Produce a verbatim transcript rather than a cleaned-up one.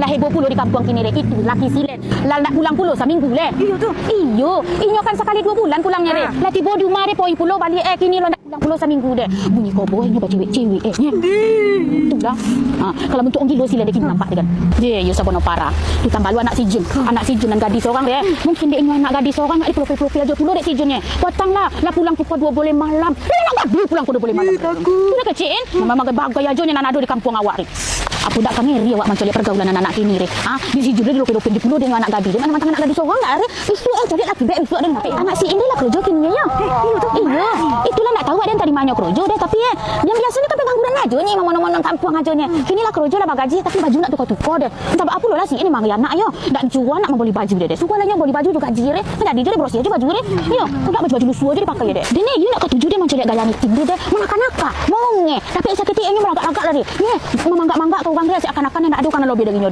Lah heboh pulo di kampuang kini deh. Itu laki silet. Lah ndak pulang pulo saminggu leh. Iyo tu. Iyo, inyo kan sakali duo bulan pulangnyo deh. Ha. Lah tibo di umah deh, poi pulo baliak, eh, kini lo ndak pulang pulo saminggu deh. Bunyi koboh inyo bacewek-cewek, eh, nyo. Itulah. Ha, kalau bantuak urang gilo silet deh kini nampak deh kan. Ye, iyo sabono parah. Ditambah lo anak si Jun. Anak si Jun nan gadih sorang deh. Mungkin dek inyo anak gadih sorang, dipelopeh-pelopeh ajo pulo dek si Jun nyo. Patang lah, lah pulang pukua duo baleh malam. Lah anak gadih pulang pukua duo baleh malam. Ih, takut. Sudah kecil, eh? Memang bagai-bagai ajo nyo nan ado di kampuang awak ni. Apo dak ka ngeri awak mancaliak pergaulan anak-anak kini, reh? Ha? Di si Jun dilopeh-lopeh pulo dek anak gadih. Dek mano mantang anak gadih sorang dak, reh? Isuak, eh, caliak laki bek isuak dek. Anak si Indri lah karajo kini, yo. Eh, iyo tu. Iyo. Itulah ndak tahu aden dari mano karajo deh, tapi, eh, yang biasonyo kan pengangguran ajo nyo, mamano-mano kampuang ajo nyo. Kini lah karajo lah bagaji, tapi baju ndak tuko-tuko deh. Sabab apo lo lah si ini mangganak yo. Ndak jua nak mambali baju deh, deh. Suruah lah nyo bali baju jo gaji, reh. Jadi jo deh, barasiah jo baju, reh. Iyo, ndak baju-baju lusuah ajo dipakai deh. Deh, neh, iyo ndak katuju deh mancaliak gaya niting deh, deh. Mangakak-akak, mongeh. Tapi saketek inyo malagak-lagak lah deh. Neh, mamanggak-manggak ka urang deh, seakan-akan ndak ado urang nan lobih dari inyo deh.